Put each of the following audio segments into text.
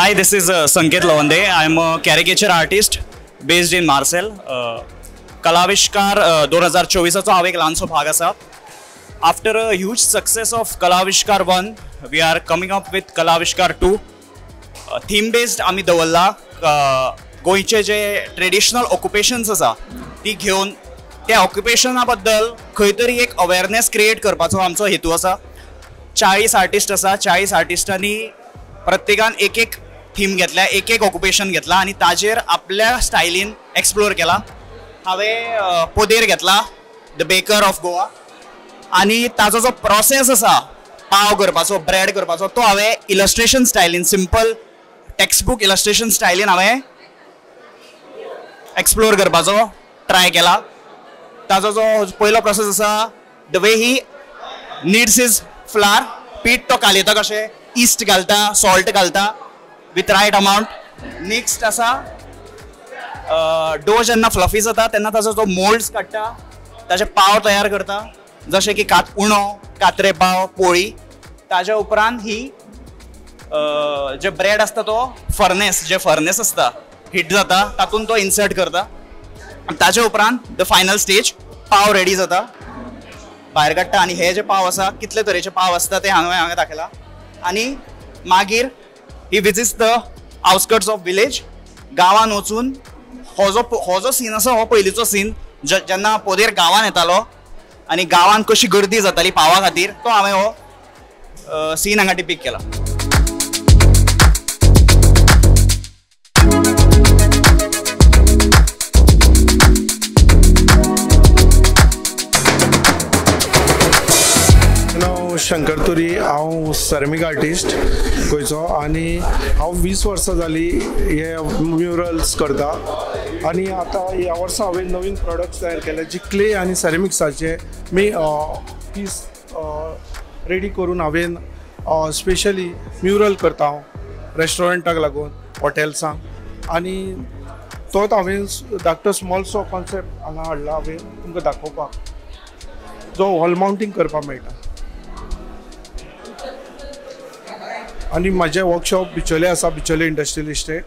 Hi, this is Sanket Lavande. I am a caricature artist based in Marcel. Kalavishkar 2024 हांव एक ल्हानसो भाग आसा. After a huge success of Kalavishkar 1, we are coming up with Kalavishkar 2. Theme based आमी दवरला. गोंयचे जे traditional ऑक्युपेशन्स आसा ती घेवन त्या ऑक्युपेशना बद्दल खंय तरी एक अवेरनेस क्रिएट करपाचो आमचो हेतू आसा. 40 आर्टिस्ट आसा. 40 आर्टिस्टांनी प्रत्येकान एक एक थीम घेतल्या, एक एक ऑक्युपेशन घेतला आनी ताजेर आपल्या स्टायलीन एक्सप्लोर केला. हांवें पोदेर घेतला, the baker of Goa, आनी ताजो जो प्रोसेस आसा पाव करपाचो, ब्रेड करपाचो, तो हांवें इलस्ट्रेशन स्टायलीन, सिंपल टेक्स्टबूक इलस्ट्रेशन स्टायलीन हांवें एक्सप्लोर करपाचो ट्राय केला. ताजो जो पयलो प्रोसेस आसा, the way he kneads his flour, पीठ तो कालयता कशें, ईस्ट घालता, सॉल्ट घालता विथ रायट अमावंट. नेक्स्ट आसा डो जेन्ना फ्लफी जाता तेन्ना ताजो जो मोल्ड्स काडटा, ताजे पाव तयार करता, जशें की उणो, कात्रे पाव, पोळी. ताज्या उपरांत ही जे ब्रेड आसता तो फर्नेस, जे फर्नेस आसता हीट जाता, तातूंत तो इन्सर्ट करता. ताज्या उपरांत the final stage, pav ready जाता, भायर काडटा. आनी हे जे पाव आसा, कितले तरेचे पाव आसता ते हांवें हांगा दाखयला. आनी मागीर he visits the outskirts of village, गांवान वचून हो जो सीन आसा हो पयलींचो सीन, जेन्ना पोदेर गांवान येतालो आनी गांवान कशी गर्दी जाताली पावा खातीर, तो हांवें हो सीन हांगा डिपीक केला. शंकर तुरी, हांव सेरामीक आर्टिस्ट गोंयचो आनी हांव 20 वर्सां जालीं हे म्युरल्स करता. आनी आतां ह्या वर्सा हांवें नवीन प्रोडक्ट्स तयार केले जी क्ले आनी सेरामिक्साचे मी पीस रेडी करून हांवें स्पेशली म्युरल करता हांव रेस्टॉरंटाक लागून, हॉटेल्सांक. आनी तोच हांवें धाकटो स्मॉलसो कॉन्सेप्ट हांगा हाडला हांवें तुमकां दाखोवपाक, जो वॉल माउंटींग करपाक मेळटा. आनी म्हाजें वर्कशॉप बिचोले आसा, बिचोले इंडस्ट्रियल इस्टेट.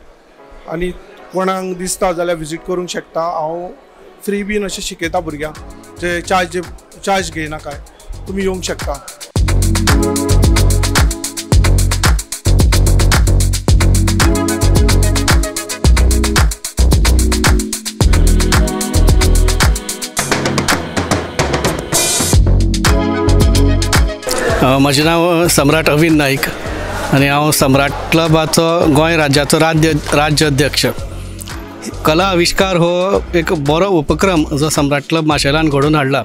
आनी कोणाक दिसता जाल्यार विजीट करूंक शकता. हांव फ्री बीन अशें शिकयता भुरग्यांक, जे चार्ज घेयना काय, तुमी येवंक शकता. म्हजें नांव सम्राट अविन नाईक आनी हांव सम्राट क्लबाचो गोंय राज्याचो राज्य अध्यक्ष. कला आविश्कार हो एक बरो उपक्रम जो सम्राट क्लब माशेलान घडोवन हाडला.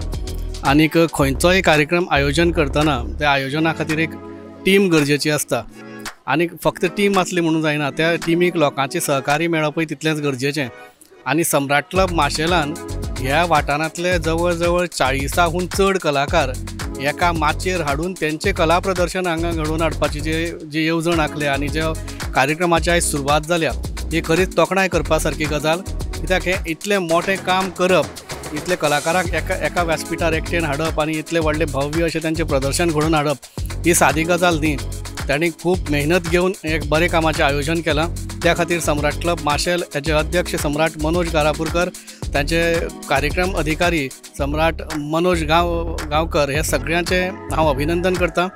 आनीक खंयचोय कार्यक्रम आयोजन करतना त्या आयोजना खातीर एक टीम गरजेची आसता. आनी फक्त टीम आसली म्हणून जायना, त्या टिमीक लोकांचे सहकार्य मेळपूय तितलेंच गरजेचें. आनी सम्राट क्लब माशेलान ह्या वाठारांतले जवळ जवळ 40हून चड कलाकार एका माचयेर हाडून तेंचें कला प्रदर्शन हांगा घडोवन हाडपाची जी येवजण आंखल्या आनी ज्या कार्यक्रमाची आयज सुरवात जाल्या, ही खरीच तोखणाय करपा सारकी गजाल. कित्याक हें इतलें मोठें काम करप, इतले कलाकारांक एका व्यासपिठार एकटेन हाडप आनी इतलें व्हडलें भव्य अशें तेंचें प्रदर्शन घडोवन हाडप ही सादी गजाल न्ही. तांणी खूब मेहनत घेवन एक बरें कामाचें आयोजन केलां. त्या खातीर सम्राट क्लब माशेल हेचे अध्यक्ष सम्राट मनोज गारापूरकर, तांचे कार्यक्रम अधिकारी सम्राट मनोज गांवकर, हे सगळ्यांचें हांव अभिनंदन करता.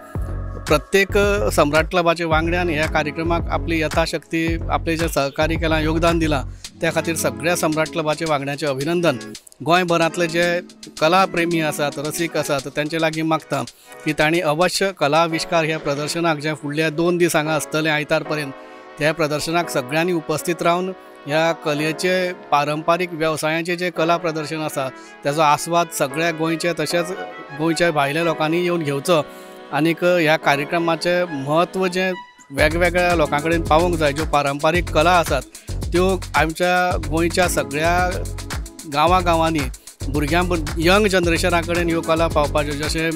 प्रत्येक सम्राट क्लबाचे वांगड्यान ह्या कार्यक्रमाक आपली यथाशक्ती आपले जे सहकार्य केलां, योगदान दिलां, त्या खातीर सगळ्या सम्राट क्लबाचे वांगड्यांचें अभिनंदन. गोंयभरांतले जे कला प्रेमी आसात, रसीक आसात, तांचे लागीं मागता की तांणी अवश्य कला आविश्कार ह्या प्रदर्शनाक जें फुडल्या 2 दीस हांगा आसतलें आयतार पर्यंत, त्या प्रदर्शनाक सगळ्यांनी उपस्थित रावन ह्या कलेचे पारंपारीक वेवसायाचें जें कला प्रदर्शन आसा ताजो आस्वाद सगळ्या गोंयचे तशेंच गोंयच्या भायल्या लोकांनी येवन घेवचो. आनीक ह्या कार्यक्रमाचें म्हत्व जें वेगवेगळ्या लोकां कडेन पावोवंक जाय, ज्यो पारंपारीक कला आसात त्यो आमच्या गोंयच्या सगळ्या गांवां गांवांनी भुरग्यां यंग जनरेशना कडेन ह्यो कला पावपाच्यो, जशें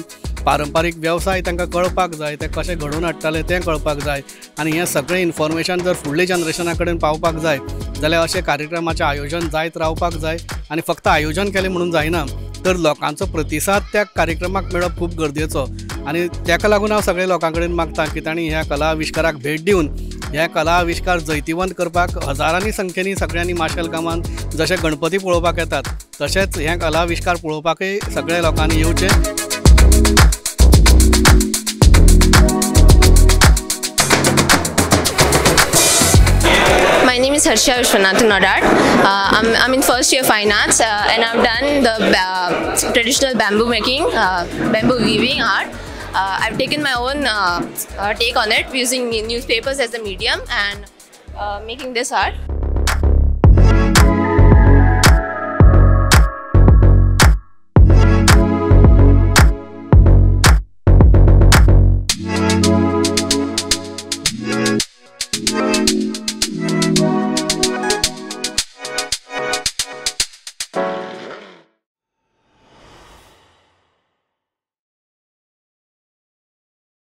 पारंपारीक वेवसाय तांकां कळपाक जाय, ते कशें घडोवन हाडटाले तें कळपाक जाय. आनी हें सगळें इन्फॉर्मेशन जर फुडल्या जनरेशना कडेन पावपाक जाय जाल्यार अशें कार्यक्रमाचें आयोजन जायत रावपाक जाय. आनी फक्त आयोजन केलें म्हणून जायना, तर लोकांचो प्रतिसाद त्या कार्यक्रमाक मेळप खूब गरजेचो. आनी ताका लागून हांव सगळ्या लोकां कडेन मागता की तांणी ह्या कला आविश्काराक भेट दिवन हे कला आविश्कार जैतिवंत करपाक हजारांनी संख्येनी सगळ्यांनी माशेल गांवांत जशे गणपती पळोवपाक येतात तशेंच हे कला आविश्कार पळोवपाकय सगळ्या लोकांनी येवचें. My name is Harsha Vishwanathan Nadar. I'm in first year fine arts and I've done the traditional bamboo making, bamboo weaving art. I've taken my own take on it using newspapers as a medium and making this art.